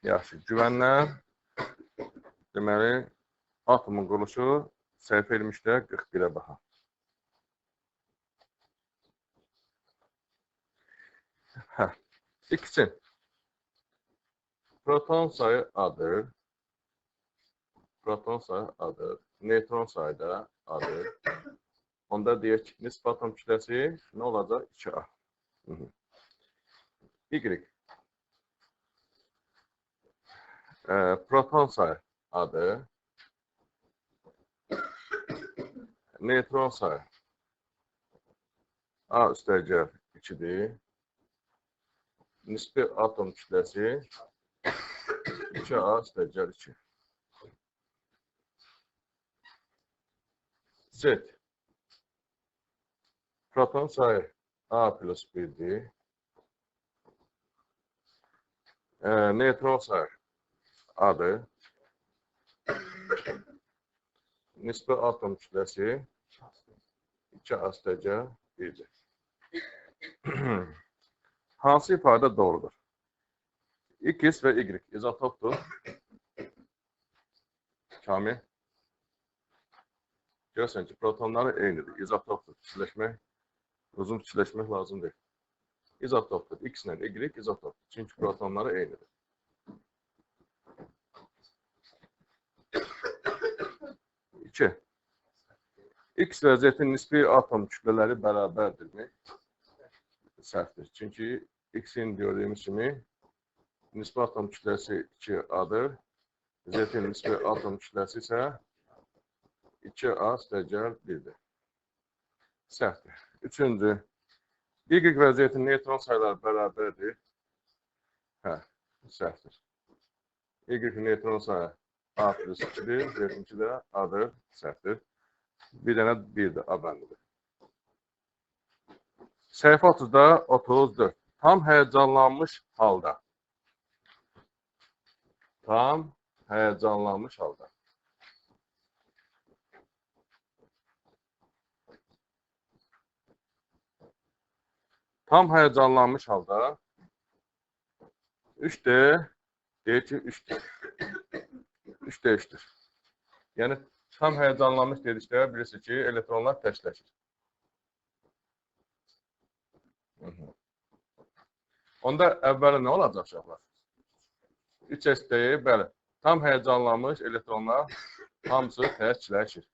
Yaxşı, güvənlər. Deməli, atomun quruluşu səhifə 23-də 41-ə baxaq. Hə, X-in proton sayı A-dır. Proton sayı A-dır. Neytron sayı da A-dır. Onda deyək ki, nisbi atom kütləsi nə olacaq? 2A. Y. Proton sayı A-dır. Neytron sayı A üstəgəl 2-dir. Nisbi atom kütləsi 2A üstəgəl 2. Z. Proton sayı A plus 1-dir. Neytron sayı A-dır. Nisbi atom kütləsi 2A üstəgəl 1-dir. Hansı ifadə doğrudur? X və Y izotopdur. Kamil. Görürsən ki, protonları eynidir. İzotopdur. Fikirləşmək, uzun fikirləşmək lazım deyil. İzotopdur. X ilə Y izotopdur. Çünki protonları eynidir. İki. X və Z-in nisbi atom kütlələri bərabərdirmi? Səhvdir. Çünki X-in gördüyümüz kimi nisbi atom kütləsi 2A-dır. Z-in nisbi atom kütləsi isə 2A üstəgəl 1-dir. Səhvdir. Üçüncü, Y və Z-in neytron sayları bərabərdir. Hə, səhvdir. Y neytron sayı A plus 2-dir, Z-inki də A-dır, səhvdir. Bir dənə 1-dir, A bəndidir. Səhifə 30-da 34. Tam həyəcanlanmış halda. Tam həyəcanlanmış halda. Tam həyəcanlanmış halda 3D deyir ki 3D. 3D 3-dür. Yəni tam həyəcanlanmış dedikdə bilirsiniz ki, elektronlar təkləşir. Onda əvvəli nə olacaq uşaqlar? 3S-D, bəli. Tam həyəcanlanmış elektronlar hamısı təkləşir.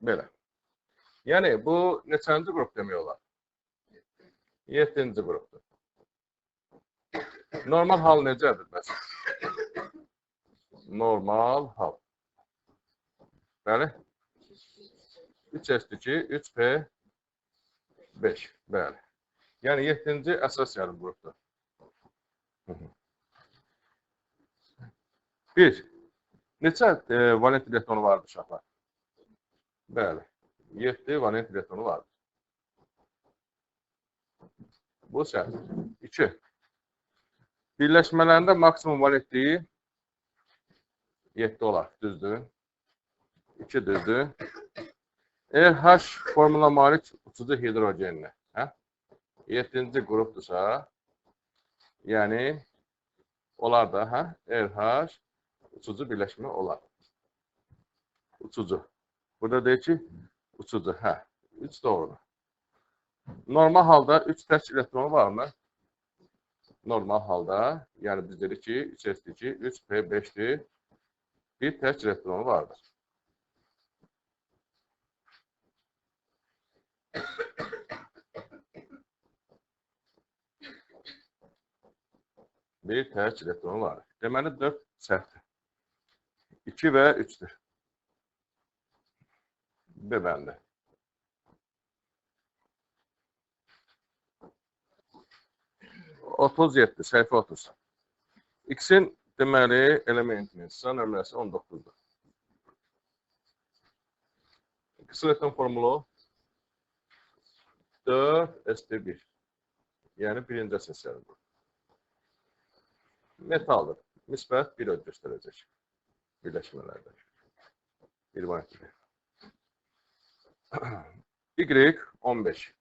Belə. Yəni, bu neçənci qrup demək olar? 7-ci qrupdur. Normal hal necədir bəs? Normal hal. Bəli. 3S2, 3P5. Bəli. Yəni, 7-ci əsas yarım qrupdur. 1. Neçə valent elektronu vardır uşaqlar? Bəli. 7 valent elektronu vardır. Bu səhvdir. 2. Birləşmələrində maksimum valentliyi 7 olar. Düzdür. 2 düzdür. RH formula malik uçucu hidrogenli. Hə? 7-ci qrupdursa, yəni olar da, hə? RH uçucu birləşmə olar. Uçucu. Burada deyir ki, uçucu. Hə, 3 doğrudur. Normal halda 3 tək elektronu varmı? Normal halda, yəni biz dedik ki, 3S2, 3P5-dir. Bir tək elektronu vardır. Bir tək elektronu vardır. Deməli, 4 səhvdir. 2 və 3-dür. B bəndi. 37, səhifə 30. X-in deməli elementinin sıra nömrəsi 19-dur. X-in formulu 4sd1. Yəni birinci əsas yarım qrup. Metaldır. Müsbət 1 göstərəcək birləşmələrdə. Bir valentli. Y 15.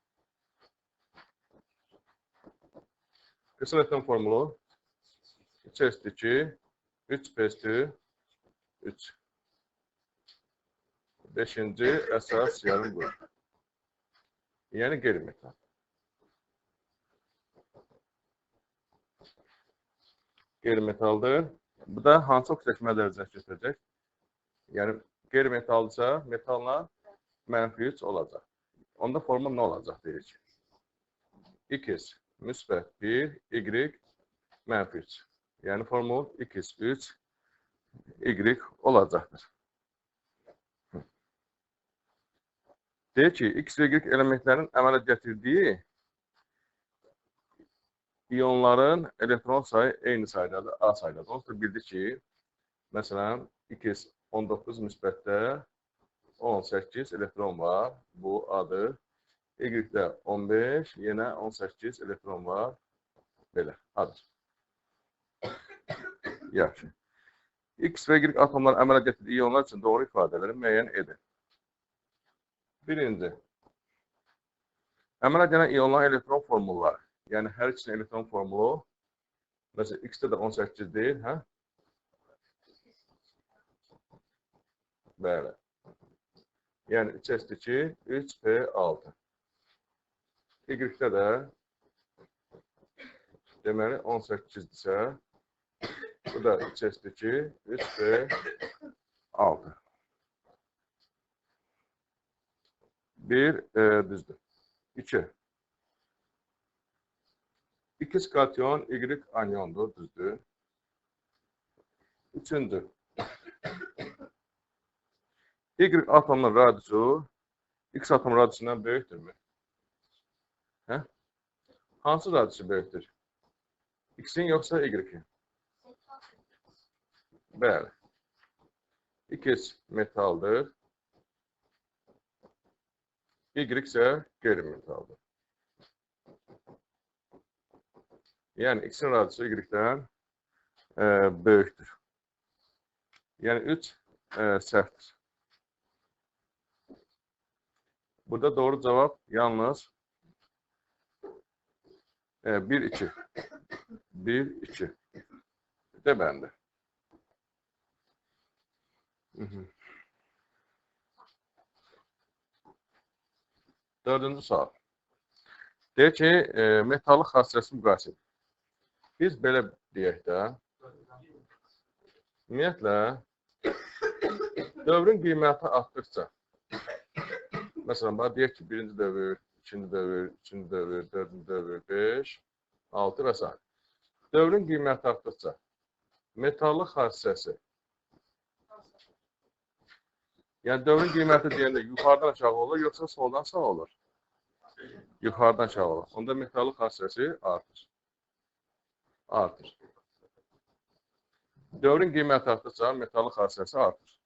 Qısa elektron formulu 3s2, 3p2, 3. Beşinci əsas yarım qrup. Yəni qeyri-metal. Qeyri-metaldır. Bu da hansı oksidaşma dərəcəsi götürəcək? Yəni qeyri-metaldırsa, metalla mənfi 3 olacaq. Onda formul nə olacaq deyirik? X müsbət 1, Y mənfi 3. Yəni formul X3, Y olacaqdır. Deyir ki, X və Y elementlərin əmələ gətirdiyi iyonların elektron sayı eyni saydadır, A saydadır. Onsuz da bildik ki, məsələn, X 19 müsbətdə 18 elektron var, bu A-dır. Y-də 15, yenə 18 elektron var, belə, A-dır. Yaxşı. X və Y atomların əmələ gətirdiyi iyonlar üçün doğru ifadələri müəyyən edin. Birinci, əmələ gələn iyonların elektron formulları. Yəni, hər ikisinin elektron formulu, məsələn, X-də də 18 deyil, hə? Bəli. Yəni, 3S2, 3P6. Y-də də, deməli, 18-dirsə, bu da 3S2, 3P6. 1, düzdür. 2. X katyon, Y anyondur, düzdür. Üçüncü. Y atomunun radiusu X atomunun radiusundan böyükdürmü? Hə? Hansı radiusu böyükdür? X-in yoxsa Y-in? Bəli. X metaldır. Y isə qeyri-metaldır. Yəni, X-in radiusu Y-dən böyükdür. Yəni, 3 səhvdir. Burada doğru cavab yalnız 1, 2. 1, 2. De bəndə. Dördüncü sual. Deyir ki, metallıq xassəsini müqayisə edin. Biz belə deyək də, ümumiyyətlə, dövrün qiyməti artdıqca, məsələn, bax, deyək ki, birinci dövr, ikinci dövr, üçüncü dövr, dördüncü dövr, 5, 6 və s. Dövrün qiyməti artdıqca, metallıq xassəsi, yəni dövrün qiyməti deyəndə yuxarıdan aşağı olur, yoxsa soldan sağ olur? Yuxarıdan aşağı olur. Onda metallıq xassəsi artır. Artır. Dövrün qiyməti artdıqca metallıq xassəsi artır.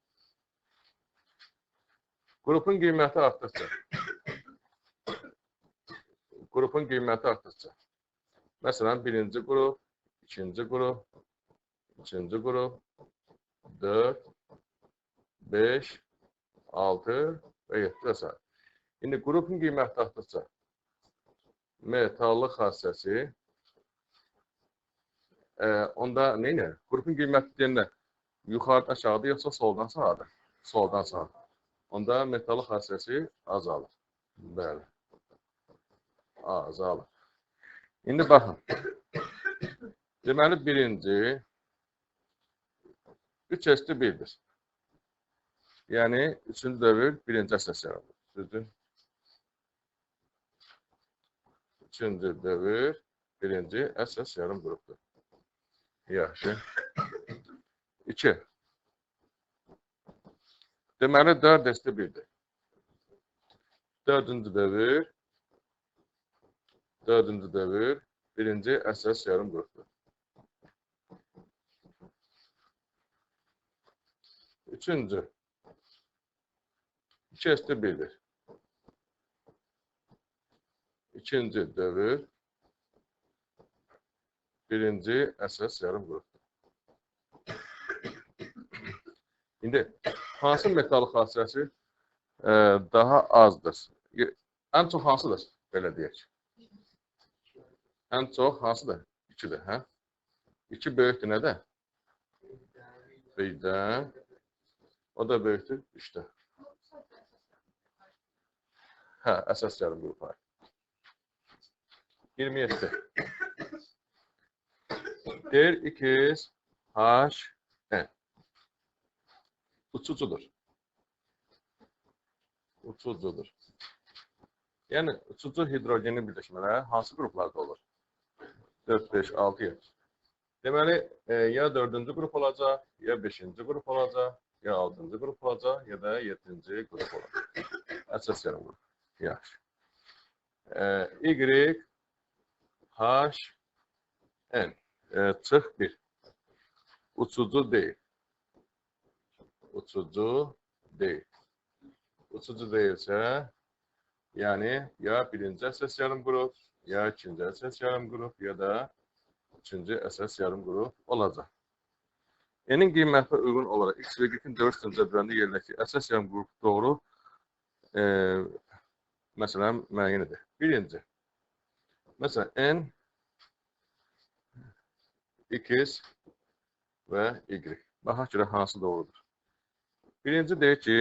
Qrupun qiyməti artdıqca. Qrupun qiyməti artdıqca. Məsələn, birinci qrup, ikinci qrup, üçüncü qrup, 4, 5, 6 və 7 və s. İndi qrupun qiyməti artdıqca metallıq xassəsi onda nə edir? Qrupun qiyməti deyəndə yuxarıdan aşağıda yoxsa soldan sağadır? Soldan sağa. Onda metallıq xassəsi azalır. Bəli. Azalır. İndi baxın. Deməli, birinci 3S 1-dir. Yəni, üçüncü dövr birinci əsas yaranır. Düzdür? Üçüncü dövr birinci əsas yarım qrupdur. Yaxşı. 2. Deməli, 4S 1-dir. Dördüncü dövr, dördüncü dövr birinci əsas yarım qrupdur. Üçüncü. 2S 1-dir. İkinci dövr birinci əsas yarım qrupdur. İndi hansı metal xassəsi daha azdır? Ən çox hansıdır? Belə deyək. Ən çox hansıdır? 2-dir, hə? 2 böyükdür nədə? 1-dən. O da böyükdür 3-də. Hə, əsas yarım qrupa. 27. Deyir 2 H N. Uçucudur. Uçucudur. Yəni, uçucu hidrogeni birləşmələr hansı qruplarda olur? 4, 5, 6, 7. Deməli, ya 4-cü qrup olacaq, ya 5-ci qrup olacaq, ya 6-cı qrup olacaq, ya da 7-ci qrup olacaq. Əsas yarım qrup. Yaxşı. Y, H, N. Çıx 1. Uçucu deyil. Uçucu deyil. Uçucu deyilsə, yəni ya birinci əsas yarım qrup, ya ikinci əsas yarım qrup, ya da üçüncü əsas yarım qrup olacaq. N-in qiymətinə uyğun olaraq X və Y-in dövr sistem cədvəlində yerləşdiyi əsas yarım qrup doğru məsələn müəyyən edir. Birinci, məsələn N, X və Y. Baxaq görə hansı doğrudur. Birinci deyir ki,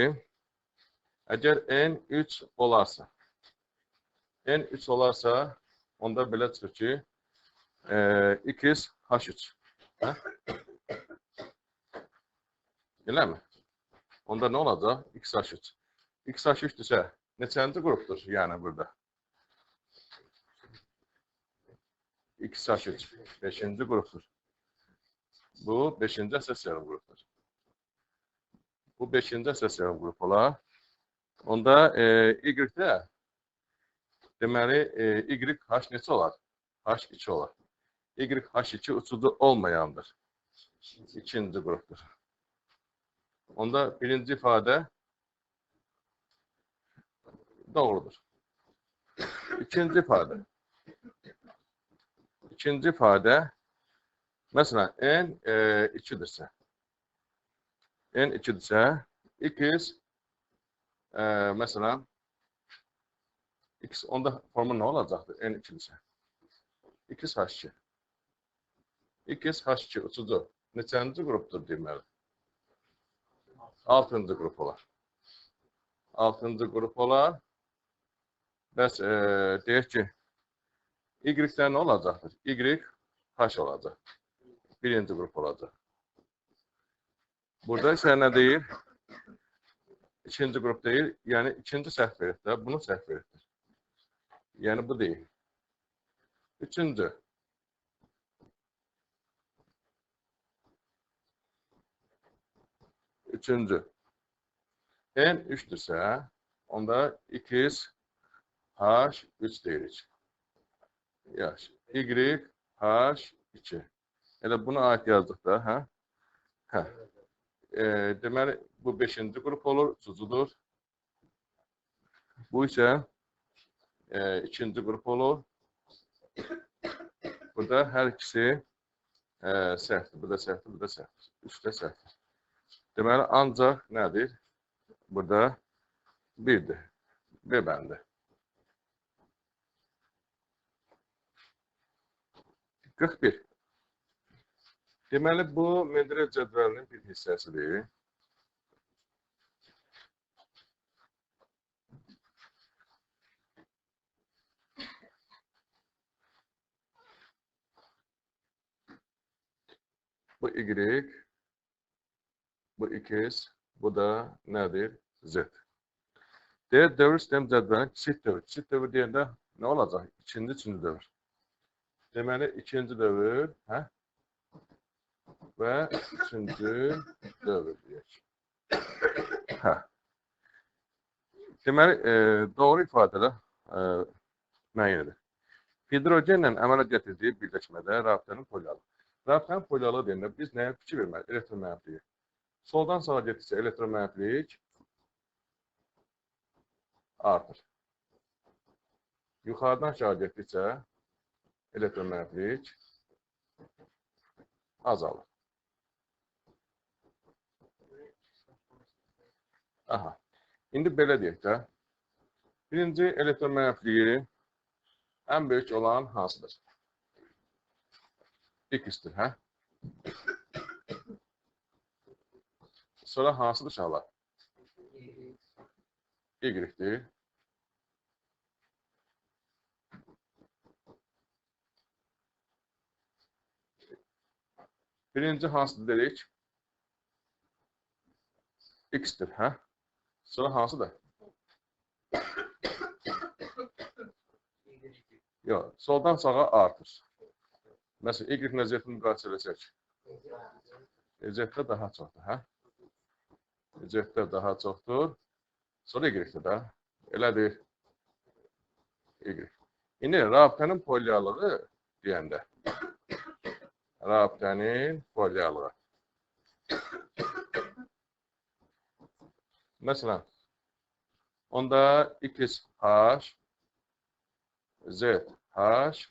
əgər N 3 olarsa, N 3 olarsa, onda belə çıxır ki, X H3. Hə? Eləmi? Onda nə olacaq? X H3. X H3-dürsə, neçənci qrupdur yəni burada? X H3. 5-ci qrupdur. Bu, 5-ci əsas yarım qrupdur. Bu, 5-ci əsas yarım qrup olar. Onda Y-də deməli, Y H neçə olar? H2 olar. Y H2 uçucu olmayandır. İkinci qrupdur. Onda birinci ifadə doğrudur. İkinci ifadə. İkinci ifadə məsələn, N 2-dirsə. N 2-dirsə, X məsələn, X onda formu nə olacaqdır? N 2-dirsə. X H2. X H2 uçucu. Neçənci qrupdur deməli? 6-cı qrup olar. 6-cı qrup olar. Bəs deyək ki, Y-dən nə olacaqdır? Y H olacaq. Birinci qrup olacaq. Burada isə nə deyir? İkinci qrup deyil, yəni ikinci səhv veribdir. Bunu səhv veribdir. Yəni bu deyil. Üçüncü. Üçüncü. N 3-dürsə, onda X H 3 deyirik. Yaxşı. Y H 2. Elə buna aid yazdıq da, hə? Hə. Deməli, bu 5-ci qrup olur, uçucudur. Bu isə ikinci qrup olur. Burada hər ikisi səhvdir. Bu da səhvdir, bu da səhvdir. Üç də səhvdir. Deməli, ancaq nədir? Burada 1-dir. B bəndi. 41. Deməli, bu Mendeleyev cədvəlinin bir hissəsidir. Bu Y, bu X, bu da nədir? Z. Deyir, dövr sistem cədvəlinin kiçik dövr. Kiçik dövr deyəndə nə olacaq? İkinci, üçüncü dövr. Deməli, ikinci dövr, hə? Və üçüncü dövr deyək. Hə. Deməli, doğru ifadələr müəyyən edir. Hidrogenlə əmələ gətirdiyi birləşmədə rabitənin polyalığı. Rabitənin polyalığı deyəndə biz nəyə fikir verməliyik? Elektromənfiliyi. Soldan sağa getdikcə elektromənfilik artır. Yuxarıdan aşağı getdikcə elektromənfilik azalır. Aha. İndi belə deyək də. Birinci elektromənfiliyi ən böyük olan hansıdır? X-dir, hə? Sonra hansıdır uşaqlar? Y-dir. Birinci hansıdır dedik? X-dir, hə? Sonra hansıdır? Yox, soldan sağa artır. Məsələn, Y ilə Z-ni müqayisə eləsək. Z-də daha çoxdur, hə? Z-də daha çoxdur. Sonra Y-də də. Elədir. Y. İndi rabitənin polyarlığı deyəndə. Rabitənin polyarlığı. Məsələn, onda X, H, Z, H,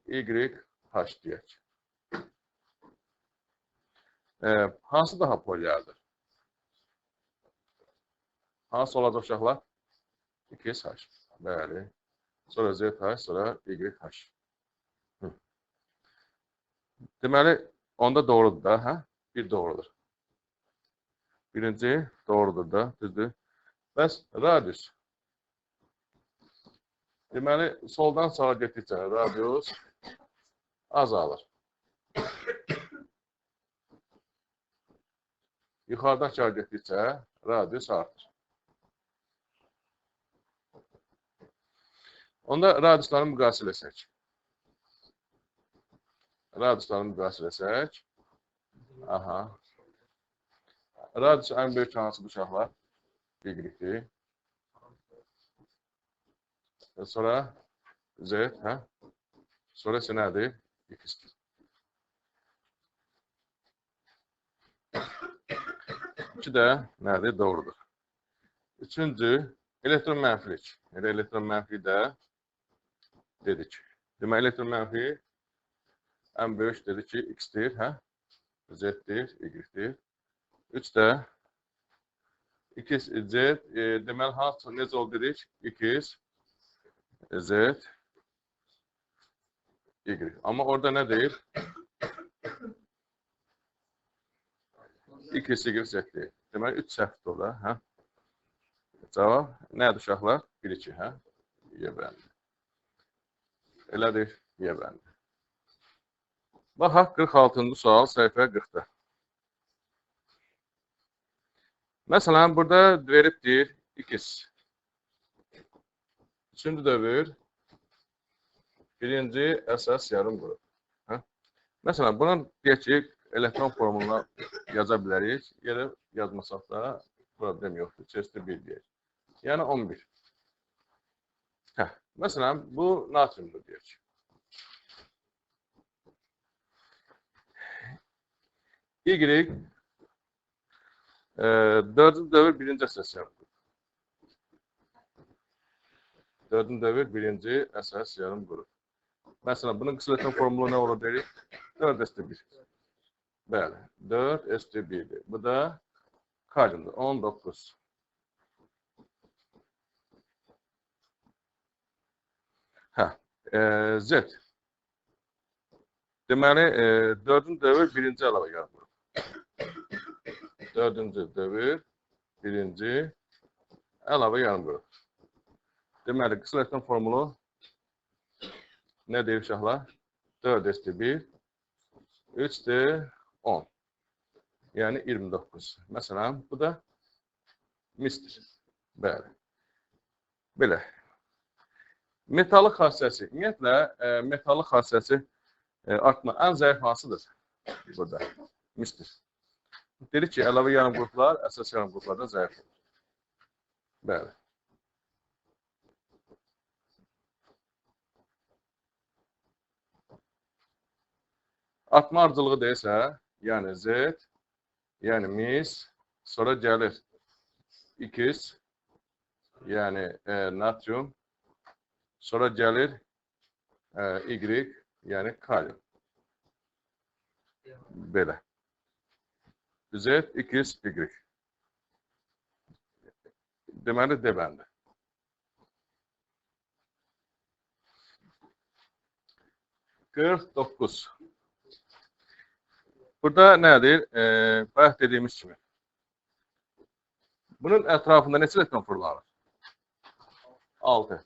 Y, H deyək. Hansı daha polyardır? Hansı olacaq uşaqlar? X, H. Bəli. Sonra Z, H, sonra Y, H. Deməli, onda doğrudur da, hə? Bir doğrudur. Birinci doğrudur da, düzdür. Bəs radius. Deməli, soldan sağa getdikcə radius azalır. Yuxarıdan aşağı getdikcə radius artır. Onda radiusları müqayisə eləsək. Radiusları müqayisə eləsək. Aha. Radius ən böyük hansıdır uşaqlar? Y-dir. Sonra Z, hə? Sonra isə nədir? X-dir. İki də nədir? Doğrudur. Üçüncü, elektron mənfilik. Yəni, elektron mənfi də dedik. Demək, elektron mənfi ən böyük dedik ki, X-dir, hə? Z-dir, Y-dir. 3 də 2, Z, deməli, hansı, necə oldu dedik? 2, Z, Y. Amma orada nə deyir? 2, Y, Z deyir. Deməli, 3 səhvdir orada, hə? Cavab nədir uşaqlar? 1, 2, hə? Y bəndi. Elədir, Y bəndi. Baxaq, 46-cı sual, səhifə 40-da. Məsələn, burada verib deyir X. Üçüncü dövr, birinci əsas yarım qrup. Hə? Məsələn, bunun deyək ki, elektron formuluna yaza bilərik. Yerə yazmasaq da problem yoxdur. Çeşitli 1 deyək. Yəni 11. Hə. Məsələn, bu natriumdur deyək. Y, dördüncü dövr birinci əsas yarım qrup. Dördüncü dövr birinci əsas yarım qrup. Məsələn, bunun qısa elektron formulu nə olur deyirik? 4s1. Bəli, 4s1-dir. Bu da kaliumdur, 19. Hə, Z. Deməli, dördüncü dövr birinci əlavə yarım qrup. Dördüncü dövr birinci əlavə yarım qrup. Deməli, qısa elektron formulu nə deyir uşaqlar? 4s1, 3d10. Yəni 29. Məsələn, bu da misdir. Bəli. Belə. Metallıq xassəsi. Ümumiyyətlə, metallıq xassəsi artma. Ən zəif hansıdır? Burada. Misdir. Dedik ki, əlavə yarım qruplar əsas yarım qruplardan zəif olur. Bəli. Artma ardıcılığı deyilsə, yəni Z, yəni mis, sonra gəlir X, yəni natrium, sonra gəlir Y, yəni kalium. Belə. Z, X, Y. Deməli, D bəndi. 49. Burada nədir? Bayaq dediyimiz kimi. Bunun ətrafında neçə elektron fırlanır? 6.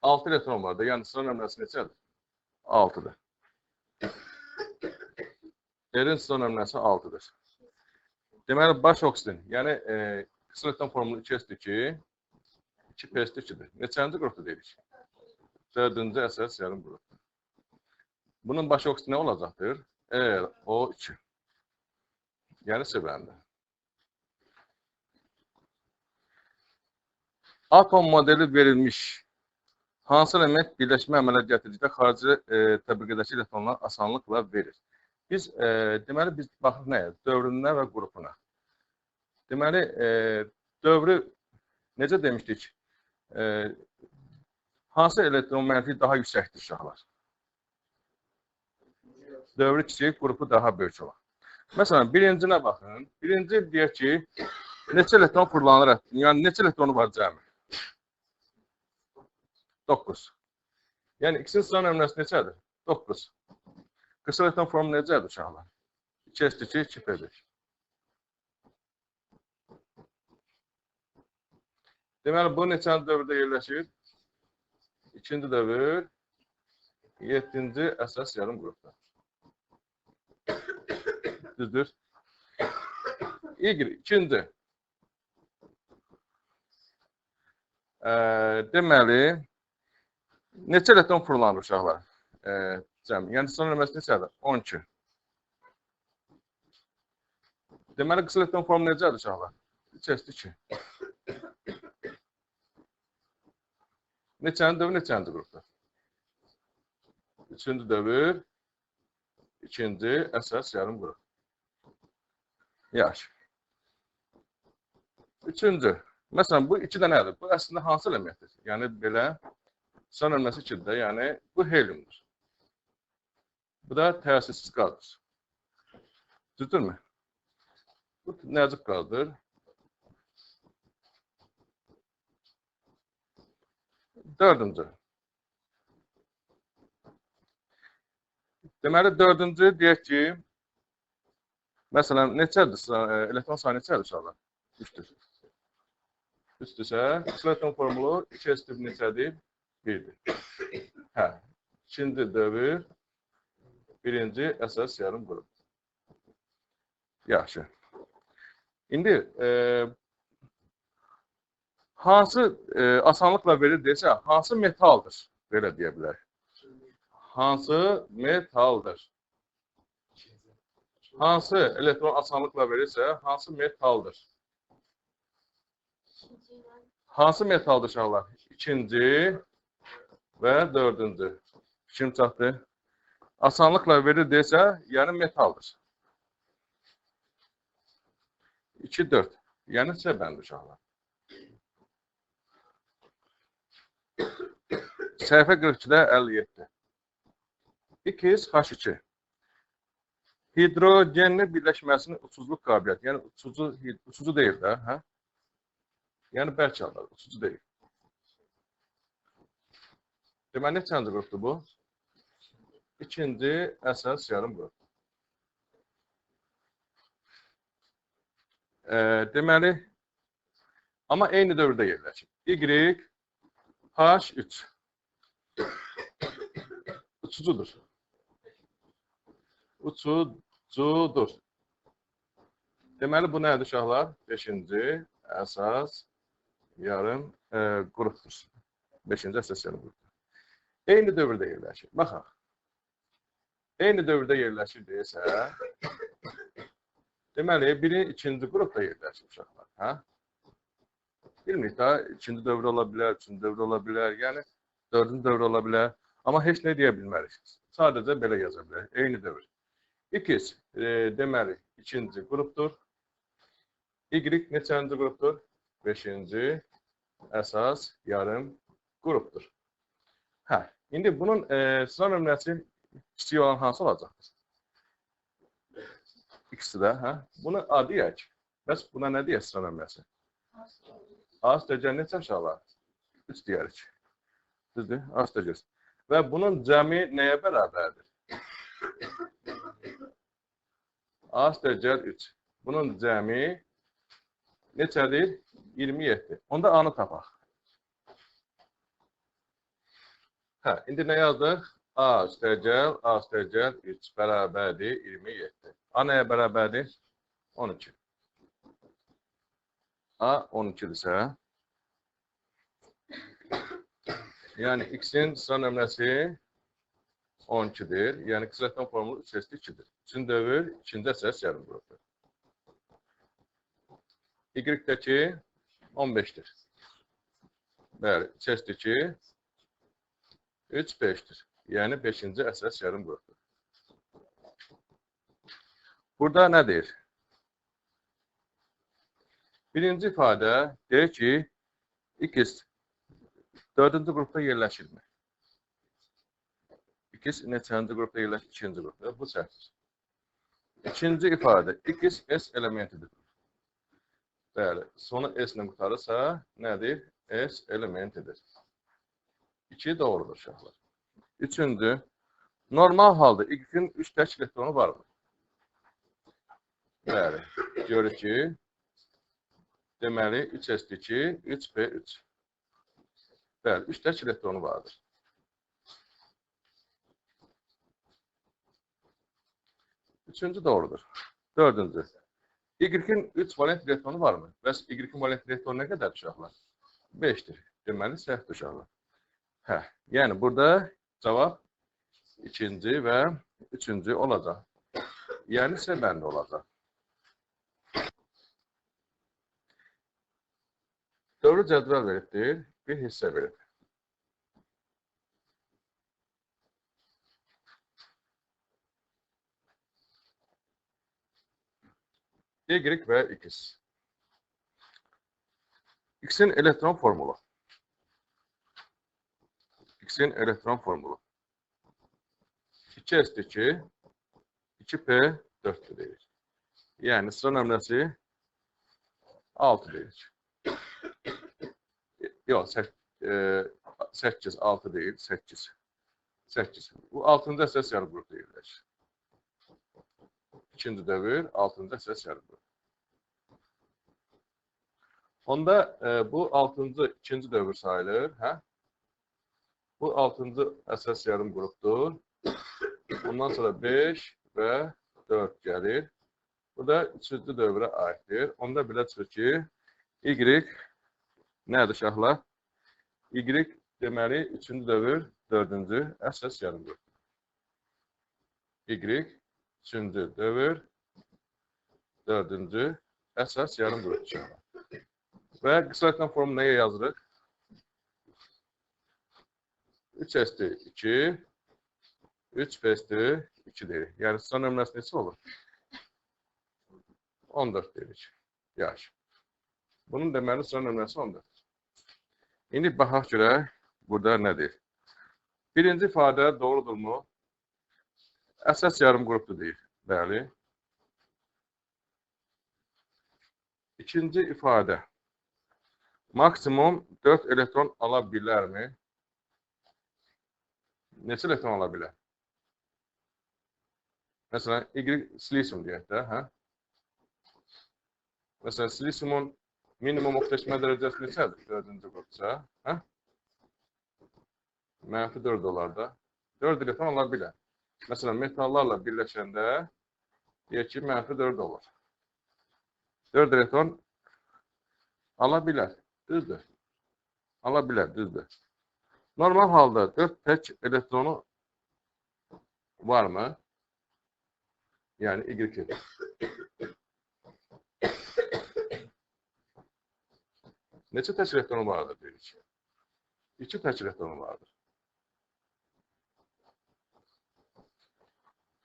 6 elektron vardır. Yəni sıra nömrəsi neçədir? 6-dır. R-in sıra nömrəsi 6-dır. Deməli, baş oksidin, yəni qısa elektron formulu 2S2, 2PS2-dir. Neçənci qrupda deyirik? 4-cü əsas yarım qrupdur. Bunun baş oksidi nə olacaqdır? RO2. Yəni C bəndi. Atom modeli verilmiş hansı element birləşmə əmələ gətirdikdə xarici təbəqədəki elektronlar asanlıqla verir? Biz, deməli, biz baxırıq nəyə? Dövrünə və qrupuna. Deməli, dövrü necə demişdik? Hansı elektron mənfi daha yüksəkdir uşaqlar? Dövrü kiçik, qrupu daha böyük olan. Məsələn, birincinə baxın. Birinci deyək ki, neçə elektron fırlanır? Yəni, neçə elektronu var cəmi? 9. Yəni, X-in sıra nömrəsi neçədir? 9. Qısa elektron formu necədir uşaqlar? 2S2, 2P5. Deməli, bu neçənci dövrdə yerləşir? İkinci dövr, 7-ci əsas yarım qrupda. Düzdür? Y, ikinci. Deməli, neçə elektron fırlanır uşaqlar? Yəni, sıra nömrəsi neçədir? 12. Deməli, qısa elektron formu necədir uşaqlar? 3S2. Neçənci dövr, neçənci qrupda? Üçüncü dövr, ikinci əsas yarım qrup. Yaxşı. Üçüncü. Məsələn, bu iki dənədir. Bu əslində hansı elementdir? Yəni, belə sıra nömrəsi 2-dir. Yəni, bu heliumdur. Bu da təsirsiz qazdır. Düzdürmü? Bu nəcib qazdır. Dördüncü. Deməli, dördüncü deyək ki, məsələn, neçədir? Elektron sayı neçədir uşaqlar? 3-dür. 3-dürsə, elektron formulu 2S tip neçədir? 1-dir. Hə, ikinci dövr, birinci əsas yarım qrup. Yaxşı. İndi, hansı asanlıqla verir desə, hansı metaldır? Belə deyə bilər. Hansı metaldır? Hansı elektron asanlıqla verirsə, hansı metaldır? Hansı metaldır uşaqlar? İkinci və dördüncü. Kim çatdı? Asanlıqla verir desə, yəni metaldır. 2, 4. Yəni C bəndi uşaqlar. Səhifə 42-də 57. 2H2. Hidrogenli birləşməsinin uçuculuq qabiliyyəti. Yəni, uçucu deyil də. Hə? Yəni, bərk alır, uçucu deyil. Deməli, neçənci qrupdur bu? İkinci əsas yarım qrup. Deməli, amma eyni dövrdə yerləşir. Y, H3. Uçucudur. Uçucudur. Deməli, bu nədir uşaqlar? Beşinci əsas yarım qrupdur. Beşinci əsas yarım qrupdur. Eyni dövrdə yerləşir. Baxaq. Eyni dövrdə yerləşir deyisə, deməli, biri ikinci qrupda yerləşir uşaqlar. Hə? Bilmirik da, ikinci dövr ola bilər, üçüncü dövr ola bilər, yəni dördüncü dövr ola bilər. Amma heç nə deyə bilmərik. Sadəcə belə yaza bilərik. Eyni dövr. X, deməli, ikinci qrupdur. Y neçənci qrupdur? Beşinci əsas yarım qrupdur. Hə, indi bunun sıra nömrəsi kiçik olan hansı olacaqdır? İkisi də, hə? Bunu A deyək. Bəs buna nə deyək sıra nömrəsi? A üstəgəl neçə uşaqlar? 3 deyərik. Düzdür? A üstəgəl. Və bunun cəmi nəyə bərabərdir? A üstəgəl 3. Bunun cəmi neçədir? 27. Onda A-nı tapaq. Hə, indi nə yazdıq? A üstəgəl 3 bərabərdir 27. A nəyə bərabərdir? 12. A 12-dirsə, yəni X-in sıra nömrəsi 12-dir. Yəni qısa formulu 3S 2-dir. Üçüncü dövr, ikinci əsas yarım qrupdur. Y-dəki 15-dir. Bəli, 3S 2, 3, 5-dir. Yəni 5-ci əsas yarım qrupdur. Burada nə deyir? Birinci ifadə deyir ki, X dördüncü qrupda yerləşirmi? X neçənci qrupda yerləşir? İkinci qrupda. Bu səhvdir. İkinci ifadə X S elementidir. Bəli, sonu S ilə qurtarırsa nədir? S elementidir. 2 doğrudur uşaqlar. Üçüncü, normal halda Y-in 3 tək elektronu varmı? Bəli, görür ki, deməli 3S2, 3P3. Bəli, 3 tək elektronu vardır. Üçüncü doğrudur. Dördüncü, Y-in 3 valent elektronu var mı? Bəs Y-in valent elektronu nə qədər uşaqlar? 5-dir. Deməli, səhvdir uşaqlar. Hə, yəni burada cavab ikinci və üçüncü olacaq. Yəni C bəndi olacaq. Dövrü cədvəl veribdir, bir hissə verib. Y və X. X-in elektron formulu. X-in elektron formulu. 2S2, 2P4 deyirik. Yəni sıra nömrəsi 6 deyirik. Yox, 8, 6 deyil, 8. 8. Bu 6-cı əsas yarım qrup deyirlər. İkinci dövr, 6-cı əsas yarım qrup. Onda bu 6-cı, ikinci dövr sayılır. Hə? Bu 6-cı əsas yarım qrupdur. Ondan sonra 5 və 4 gəlir. Bu da 3-cü dövrə aiddir. Onda belə çıxır ki, Y nədir uşaqlar? Y deməli 3-cü dövr, 4-cü əsas yarım qrup. Y 3-cü dövr, 4-cü əsas yarım qrup uşaqlar. Və qısa elektron formulu nəyə yazırıq? 3S 2, 3P 2 deyirik. Yəni sıra nömrəsi neçə olur? 14 deyirik. Yaxşı. Bunun deməli sıra nömrəsi 14. İndi baxaq görək burada nə deyir? Birinci ifadə doğrudurmu? Əsas yarım qrupdur deyir. Bəli. İkinci ifadə. Maksimum 4 elektron ala bilərmi? Neçə elektron ala bilər? Məsələn, Y silisium deyək də, hə? Məsələn, silisiumun minimum oxşaşma dərəcəsi neçədir? 4-cü qrupsa, hə? Mənfi 4 olar da. 4 elektron ala bilər. Məsələn, metallarla birləşəndə deyək ki, mənfi 4 olur. 4 elektron ala bilər, düzdür. Ala bilər, düzdür. Normal halda 4 tək elektronu var mı? Yəni Y. Neçə tək elektronu vardır deyirik? 2 tək elektronu vardır.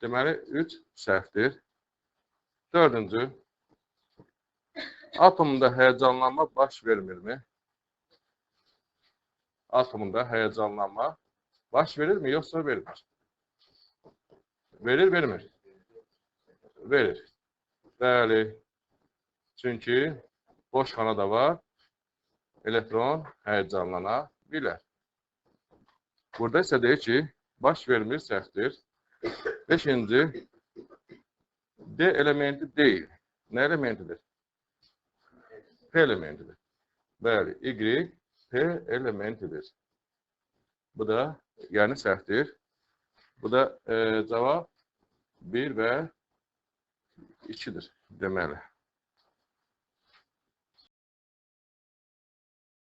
Deməli, 3 səhvdir. Dördüncü, atomda həyəcanlanma baş vermirmi? Atomda həyəcanlanma baş verirmi, yoxsa vermir? Verir, vermir? Verir. Bəli. Çünki Boş xana da var. Elektron həyəcanlana bilər. Burada isə deyir ki, baş vermir səhvdir. Beşinci, D elementi deyil. Nə elementidir? P elementidir. Bəli, Y P elementidir. Bu da yəni səhvdir. Bu da cavab 1 və 2-dir deməli.